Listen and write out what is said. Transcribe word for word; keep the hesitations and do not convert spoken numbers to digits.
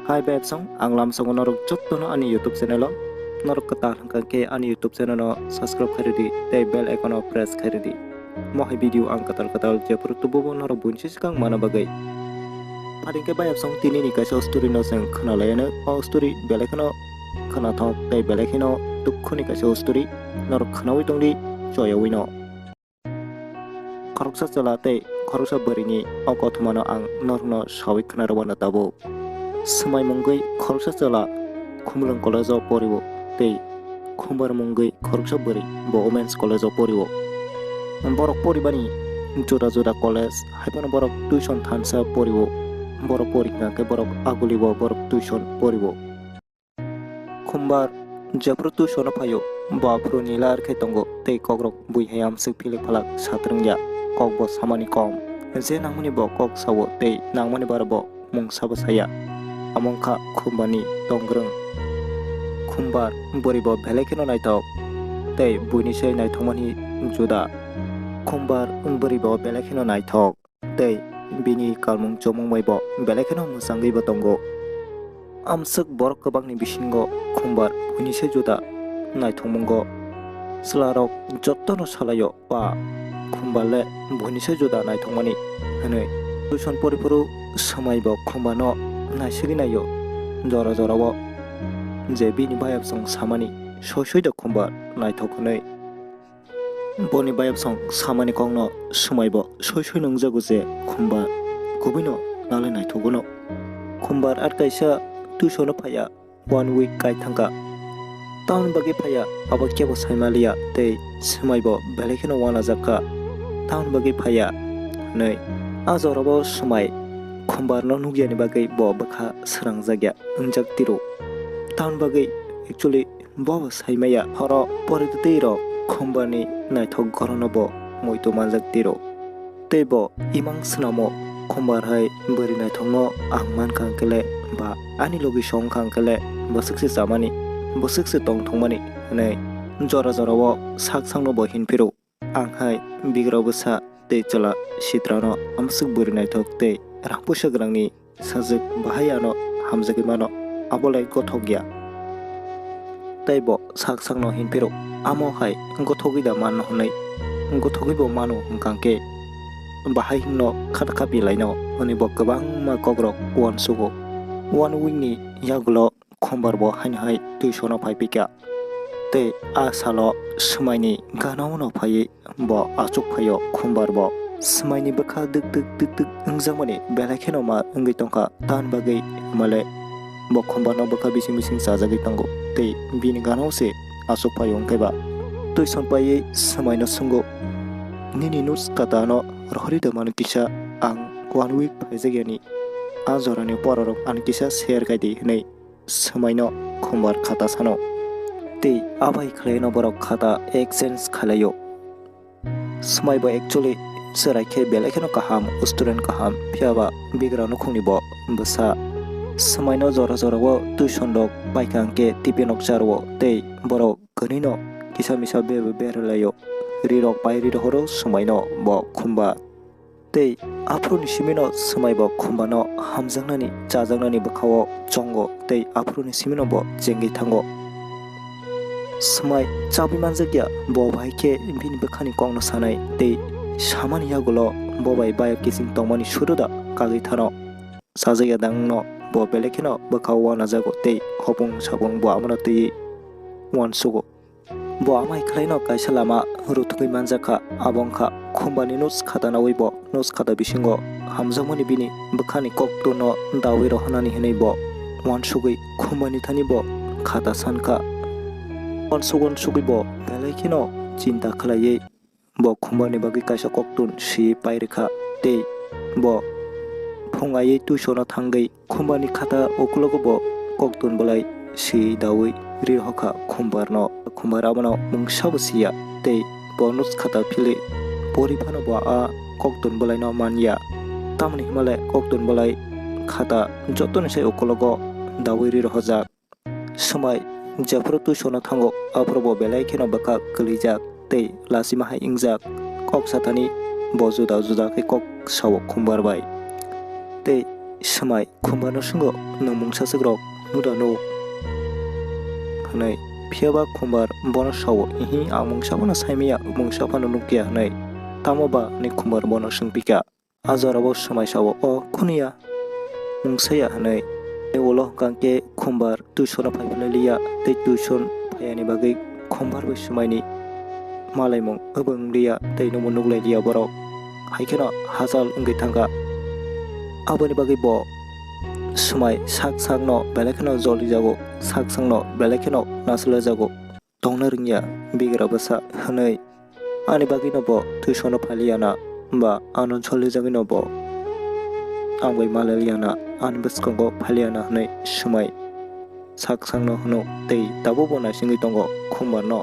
Hai bebsong, ang lamsongo norok jottono ani YouTube channel o. Norok kwtal hwnkha khe ani YouTube channel no subscribe khairidi tei bell icon o press khairidi. Mohai video ang kwtal kwtal jephuru tububo norok buini swkang mana bagwi. Phading khe bayapsong tini ni kaisa story no chwng khwnalaiano. O story belai kheno khwnathok tei belai kheno dukhuni kaisa story norok khwnawi tongdi choyawi no. Khoroksa chwla tei khoroksa bwrwini o kothomano ang norokno sawi khwnarwano tabuk. Swmai mungwi khoroksa chwla Khumulwng College o porio tei Khumbar mungwi khoroksa bwrwi bo Women's College o porio. Borok poribani juda juda college, haiphano borok tuition thansa porio. Borok pori hwnkha khe borok agulibo borok tuition porio. Khumbar jephuru tuition o phaio, bo aphuru nila ar khe tongo tei kokrok bui hai amswk philik phalak satrwngya, kok bo samani kom. Je nangmani bo kok sao tei nangmani bara bo mungsa bo saya. Amo wngkha Khumbarni tongrwng. Khumbar bwrwi bo belai kheno naithok tei buini se naithokmani juda. Khumbar bwrwi bo belai kheno naithok tei bini kalmung chomung bai bo belai kheno mwchangwi bo tongo. Amswk borok kwbangni bisingo Khumbar buini se juda naithokmungo. Chwlarok jottono salaio, "Ba, Khumbar le buini se juda naithokmani," hwnwi. Tuition poriphuru Swmai bo Khumbarno naisagwi naio, jora jorao je bini bayapsong samani, "Soi soi da Khumbar naithok," hwnwi. Boni bayapsong samani kokno Swmai bo soi soi nungjago je Khumbar kubuino nalai naithogwno. Khumbar ar kaisa tuition o phaiya, one week kai thangkha. Tamoni bagwi phaiya, abo kebo saimaliya tei Swmai bo belai kheno uanajakha. Tamoni bagwi phaiya hwnwi a jorabo Swmai Khumbarno nukyani bagwi bo bwkha srangjakya wngjak tiro. Tamoni bagwi actually bo bo saimaya, horo poritwtwi rok Khumbarni naithok gorono bo muitu manjak tiro. Tei bo imang swnamo, Khumbar hai bwrwi naithokno ang mankha hwnkhe le ba ani logi songkha hwnkhe le bwswk se chamani, bwswk se tongthokmani hwnwi jora jorao sak sakno bo hinphiro. Ang hai bigrao bwsa tei chwla sitrano amswk bwrwi naithok tei rang puisa gwrangni sajwk bahai ano hamjagwi mano, abo lai gothok ya. Tei bo sak sakno hinphiro, amo hai gothogwi da mano hwnwi, gothogwi bo mano hwnkha khe bahai hwnno khata khapi laino hwnwi bo kwbangma kokrok uansugo. One week ni yagulo Khumbar bo haino hai tuition o phai phikha. Tei a salo Swmaini gana uno phaiwi bo achuk phaio Khumbar bo. Swmaini bwkha dwk dwk dwk dwk wngjakmani belai kheno ma wngwi tongkha, tamoni bagwi himale bo Khumbarno bwkha bising bising chajagwi tongo tei bini gana o se achuk phaio. Hwnkhe ba tuition paiwi Swmaino swngo, "Nini notes kata ano rohorwi da mano kisa, ang one week phaijakyani, a jorani porarok ano kisa share khaidi," hwnwi Swmaino Khumbar khata sano. Tei abai khwlaino borok khata exchange khwlaio. Swmai bo actually chwrai khe belai kheno kaham, student kaham, phiya ba bigra nukhungni bo bwsa. Swmaino jora jorao tuition rok paikha hwnkhe tipi nokchar o tei borok kwnwino kisa misa be-, berlaio. Rirok pai ri rohoro Swmaino bo Khumbar. Tei aphuruni simino Swmai bo Khumbarno hamjaknani, chajaknani bwkhao chongo tei aphuruni simino bo chengwi thango. Swmai chabwi manjakya, bo bahai khe bini bwkhani kokno sanai tei samani yagulo bo bai bayap kiching tongmani suruda kagwi thano. Chajakya dangno bo belai kheno bwkhao uanajago tei hopung sapung bo abono twiwi uansugo. Bo amai khwlaino kaisa lama ruthugwi manjakha, abo wngkha Khumbarni notes khata naui bo notes khata bisingo hamjakmani bini bwkhani koktwno daui rohornani hwnwi bo uansugwi Khumbarni thani bo khata sankha. Uansuk uansugwi bo belai kheno chinta khwlaiwi bo Khumbarni bagwi kaisa koktun swi pairwkha tei bo phung aiwi tuisono thangwi Khumbarni khata ukulogo bo koktun bwlai swi daui rirohokha Khumbarno. Khumbar abono mungsabo siya tei bo notes khata philwi pori phano bo a koktun bwlaino manya. Tamoni himale koktun bwlai khata jotoni sai ukulogo daui rirohojak. Swmai jephuru tuisono thango, aphuru bo belai kheno bwkha kwlijak tei lachima hai wngjak. Kok sathani bo juda juda khe kok sao Khumbar bai. Tei Swmai Khumbarno swngo, "Nwng mungsa swkrok nuda nuk?" hwnwi. Phiyaba Khumbar bono sao, "Ihi, ang mungsa phano saimaya, mungsa phano nukya," hwnwi. "Tamo ba?" hwnwi Khumbar bono swngpikha. A jorao Swmai sao, "O, khuniya, mungsaya," hwnwi. Ulo hwnkha khe Khumbar tuisono phaiphilai liya, tei tuison phaiyani bagwi Khumbar bai Swmaini malaimung abo wng liya tei nobo nuklai liya borok. Hai kheno hachal wngwi thangkha. Aboni bagwi bo Swmai sak sakno belai kheno jolijago, sak sakno belai kheno nasilaijago. Tongna rwngya bigra bwsa hwnwi. Ani bagwino bo tuisono phailiyana, ba ano jolijagwino bo ang bai maliliyana, ani bwskango phailiyana hwnwi Swmai sak sakno hwno tei tabukbo naisingwi tongo Khumbarno.